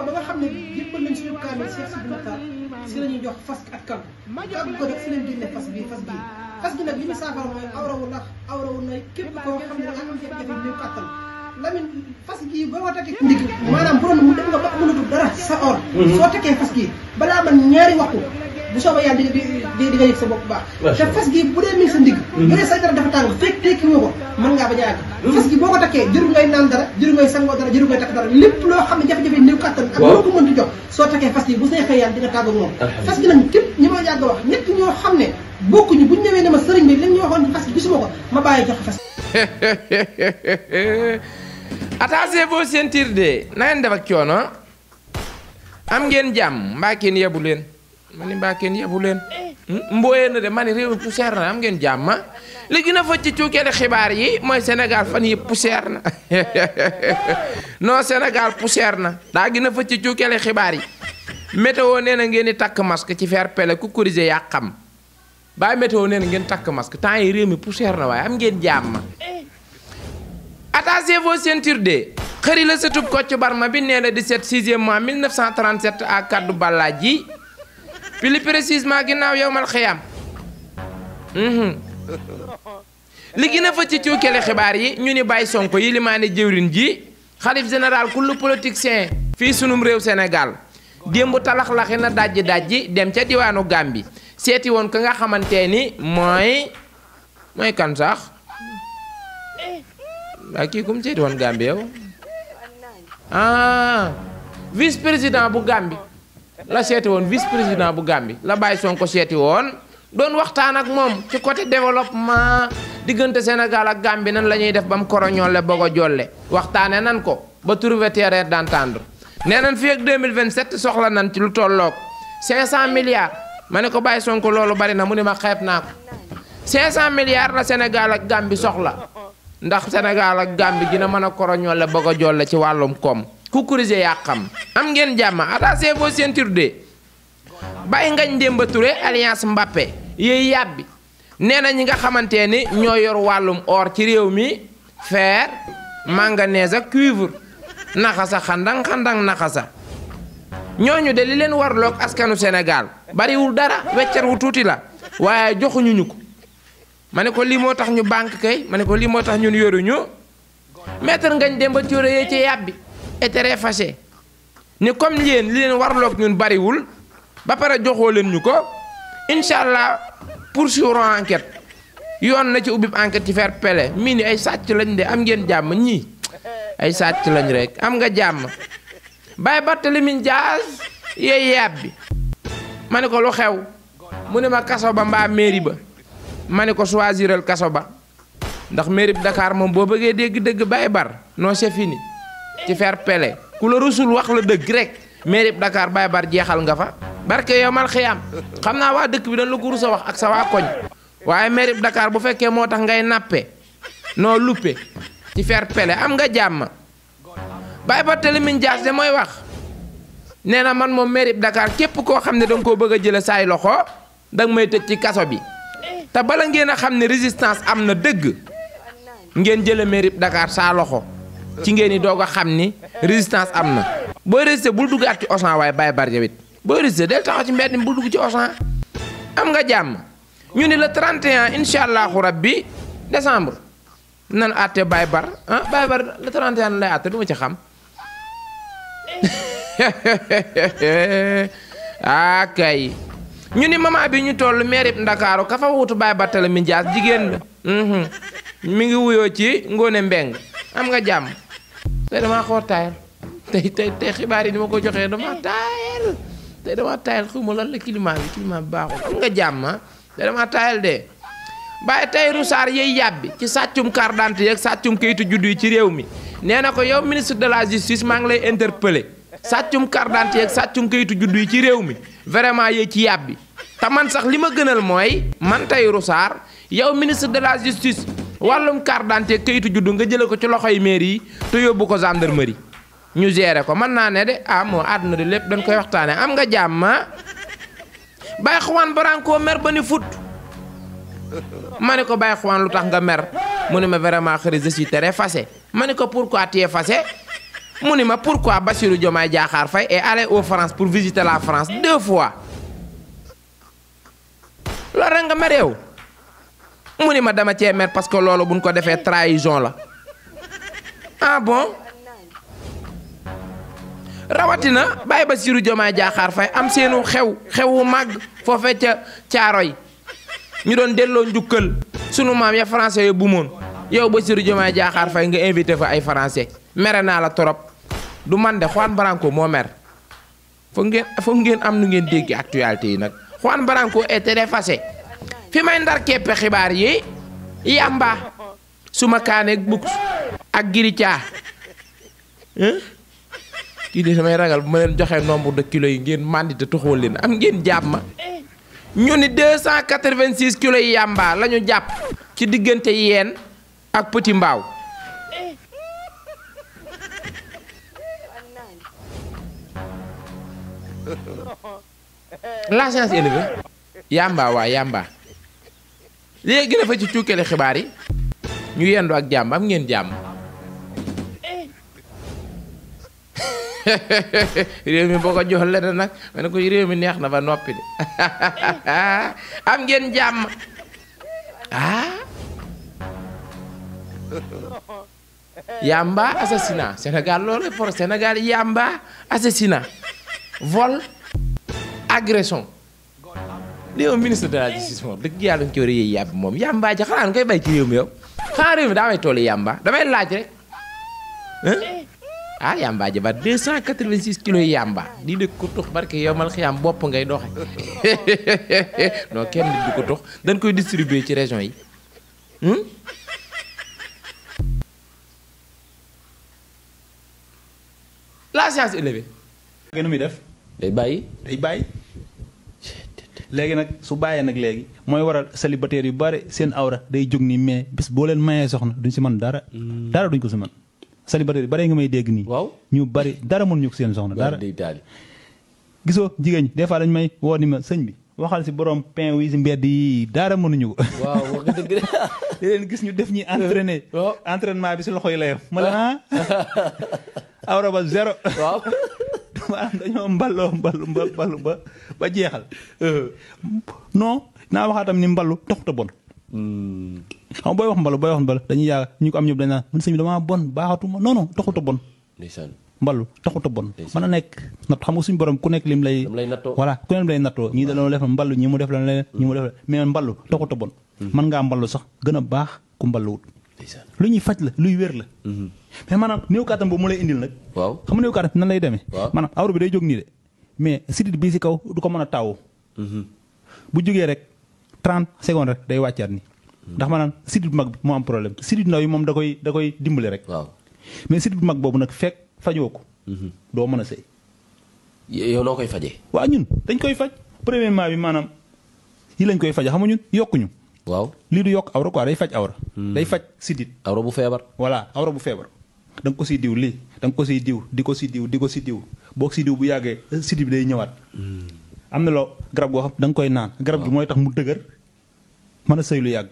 ginnaaw ba nga xam ne jébbal nañ suñu kaamil Cheikh Sidi Mokhtar si la ñuy jox fas ak kàggu kàggu ko rek si lañ génne fas gi fas gi nag li ñu saafara mooy awrawu na képp koo xam ne da nga am jafe-jafe néew kàttan Lamine fas gi boo ko takkee ndig maanaam bu doon mu dem nga ba mënatul dara sa or soo takkee fas gi balaa man ñaari waxtu bu soobee yàlla di nga yëg sa bopp baax te fas gi bu dee mi sa ndig bu dee sa dara dafa tàng fekk tekki woo ko mën ngaa bañ a àgg fas gi boo ko takkee jëru ngay naan dara jëru ngay sangoo dara jëru ngay takk dara lépp loo xam ne jafe-jafe néew kàttan ak loo ko mënti jox soo takkee fas gi bu neexee yàlla di nga tàggoog moom fas gi nag képp ñi ma yàgg wax ñett ñoo xam ne bokkuñu buñ ñëwee ne ma sëriñ bi lañ ñu waxoon ci fas gi gisuma ko ma bàyyi jox fas attachez vos ceintures de na ngeen def ak coono am ngeen jàmm mbaa kenn yebu leen ma ni mbaa kenn yebu leen mbooyee na de ma ni réew mi poussière na am ngeen jàmm li gën a fa ci cuukeeli xibaar yi mooy Sénégal fan yi poussière na non Sénégal poussière na daa gën a fa ci cuukeeli xibaar yi météo nee na ngeen di takk masque ci faire pele ku corriger yaa xam bàyyi météo nee na ngeen takk masque temps yi réew mi poussière na waaye am ngeen jàmm attachez vos ceintures de xëri la sëtub Kocc Barma bi nee na 17 6e mois 1937 à kaddu Ballaaji plus précisément ginnaaw yowmal xiyaam li gën a fa ci cuukele xibaar yi ñu ni Baye Sonko yi limaane jëwrin ji xalif général kullu politicien fii sunum réew Sénégal démb talax-laxi na dajji dem ca diwaanu Gàmbi seeti woon ka nga xamante ni mooy kan sax waa kii kum seeti woon Gàmbi yow vice président bu Gàmbi la seeti woon vice président bu Gàmbi la Baye Sonko seeti woon doon waxtaan ak moom ci côté développement diggante Sénégal ak Gàmbi nan la ñuy def ba mu koroñolle bogo jolle waxtaane nan ko ba trouver terrain d'entendre nee nan fii ak 2027 soxla nan ci lu tolloog 500 milliards ma ne ko Baye Sonko loolu bari na mu ne ma xeeb naa ko 500 milliards la Sénégal ak Gàmbi soxla ndax Sénégal ak Gàmbi dina mën a koroñolle bogo jolle ci wàllum koom ku corriger yaa xam am ngeen jàmm attachez vos ceintures de Baye Ngagne Demba Touré alliance Mbappé yooyu yàbbi nee na ñi nga xamante ni ñoo yor wàllum or ci réew mi fer manganèse ak cuivre naxasa xandang naxasa ñooñu de li leen warloog askanu Sénégal bariwul dara weccar wu tuuti la waaye joxuñu ñu ko ma ne ko lii moo tax ñu banque kay ma ne ko lii moo tax ñun yoruñu maître Ngagne Demba Touré yee ci yàbbi est très fâché ni comme yéen li leen warloog ñun bariwul ba pare joxoo leen ñu ko incha allah poursuivront enquête yoon na ci ubbib enquête ci faire pele mii ni ay sàcc lañ de am ngeen jàmm ñii ay sàcc lañ rek am nga jàmm Baye Barthélémy Dias yee yàbbi ma ne ko lu xew mu ne ma kaso ba mbaa mairie ba ma ne ko choisiral kaso ba ndax mairie bi Dakar moom boo bëggee dégg dëgg Baye Bar non c'est fini ci faire pele ku la rusul wax la dëgg rek mairie bi Dakar Baye Bar jeexal nga fa barke yow mal xiyaam xam naa waa dëkk bi dañ la ko rus a wax ak sa waa koñ waaye mairie bi Dakar bu fekkee moo tax ngay nappe noo luppe ci faire pele am nga jàmm Baye Barthélémy Dias de mooy wax nee na man moom mairie bi Dakar képp koo xam ne danga koo bëgg a jële saay loxo danga may tëj ci kaso bi te bala ngeen a xam ne résistance am na dëgg ngeen jële mairie bi Dakar saa loxo ci ngeen i doog a xam ni résistance am na booy résisté bul duggaat ci Auchan waaye Baye Bar jawit booy résisté del taxaw ci mbedd mi bul dugg ci Auchan am nga jàmm ñu ni le 31 incha allahu rabbi décembre nan àtte Baye Bar Baye Bar le 31 lay àtte du ma ci xam kay ñu ni moment bi ñu toll maire bi Ndakaaru ka fa wutu Baye Barthélémy Dias jigéen la mi ngi wuyoo ci Ngone Mbeng am nga jàmm tey damaa xoo taayal tey xibaar yi ni ma ko joxee dama taayal tey dama taayal xawma lan la climat bi baaxul am nga jàmm tey dama taayal de Baye Tahirou Sarr yey yàbbi ci sàccum carte d'identité yeeg sàccum kayitu juddu yi ci réew mi nee na ko yow ministre de la justice maa ngi lay interpeller sàccum carte d'identité yeeg sàccum kayitu juddu yi ci réew mi vraiment yee ci yàbbi te man sax li ma gënal mooy man Tahirou Sarr yow ministre de la justice wàllum carte d'identité kayitu juddu nga jële ko ci loxoy mairie yi te yóbbu ko gendarmerie ñu gérer ko mën naa ne de moo àdduna de lépp dañ koy waxtaane am nga jàmm Baye Juan Branco mer ba ni fut ma ne ko Baye Juan lu tax nga mer mu ne ma vraiment xëri je suis très fâché ma ne ko pourquoi tu es fâché mu ni ma pourquoi Bassirou Diomaye Diakhar Faye est allé aux France pour visiter la France 2 fois loolu rek nga mer yow mu ni ma dama cee mer parce que loolu buñ ko defee trahison la ah bon rawatina Baye Bassirou Diomaye Diakhar Faye am seenu xewu màgg foofee ca Caaroy ñu doon delloo njukkal sunu maam ya français ya bu moon yow Bassirou Diomaye Diakhar Faye nga invité fa ay français mere naa la trop du man de Juan Branco moo mer foog ngeen am nu ngeen dégg actualité yi nag Juan Branco était défacé fi may ndar keppe xibaar yi yamba suma kaaneeg bugg ak giricaa kii de samay ragal bu ma leen joxee nombre de kilos yi ngeen màndi te toxoo leen am ngeen jàpp ma ñu ni 286 kilos yi yamba la ñu jàpp ci diggante yeen ak Petit Mbaaw la science élevée yamba waa yamba léegi dafa ci cukkale xibaar yi ñu yendu ak jàmm am ngeen jàmm réew mi boo ko jox leneen nag ma ne ko réew mi neex na ba noppi de am ngeen jàmm yamba assassinat Sénégal loolu for Sénégal yamba assassinat vol agression li yow ministre de la justice moom dëgg yàlla ñu ci war a yëy yàbb moom yamba ja xanaa koy bay ci réew mi yow xanaa réew mi daa may toolu yamba damay laaj rek yamba ja ba 286 kilos yi yamba di dëkk ko tux barke yow mal xiyaam bopp ngay doxe non kenn nit du ko tux dañ koy distribuer ci région yi la science élevée nu muy def day bàyyi léegi nag su bàyyee nag léegi mooy waral célibataire yu bari seen awra day jóg nii mais bis boo leen mayee soxna duñ si mën dara duñ ko si mën célibataire yu bari nga may dégg nii waaw ñu bari dara mënuñu ko seen soxna dara gisoo jigéen ñi des fois dañ may woo ni ma sëñ bi waxal si borom pain wi si mbedd yi dara mënuñu ko waaw wax nga dëgg di leen gis ñu def ñi entraîné entraînement bi si loxo yi la yem ma la awra ba zéro waaw maanaam dañoo mballu ba jeexal non naa waxaatam ni mballu taxuta bon xam booy wax mballu dañuy yàgg ñu ko am ñëpp dañ naan man sëñ bi damaa bon baaxatuma non taxuta bon mballu taxuta bon mën a nekk natt xam nga suñu borom ku nekk lim lay voilà ku nekk lim lay nattoo ñii dañoo def mballu ñi mu def la leneen ñi mu def la mais mballu taxuta bon mën ngaa mballu sax gën a baax ku mballuwut lu ñuy faj la luy wér la mais maanaam néew kàttan boobu mu lay indil nag waaw xam nga néew kàttan nan lay demee maanaam awra bi day jóg nii de mais sidit bii si kaw du ko mën a taawu bu jógee rek 30 secondes rek day wàccaat ni ndax maanaam sidit bu mag bi moo am problème sidit ndaw yi moom da koy dimbali rek mais sidit bu mag boobu nag fekk fajoo ko doo mën a sëy yow noo koy fajee waaw ñun dañ koy faj premièrement bi maanaam yi lañ koy faje xam nga ñun yokkuñu waaw lii du yokk awra quoi day faj awra day faj sidit awra bu feebar voilà awra bu feebar da nga ko siy diw lii da nga ko siy diw di ko si diw boo si diw bu yàggee sidit bi day ñëwaat am na loo garab goo xam da nga koy naan garab gi mooy tax mu dëgër mën a sëy lu yàgg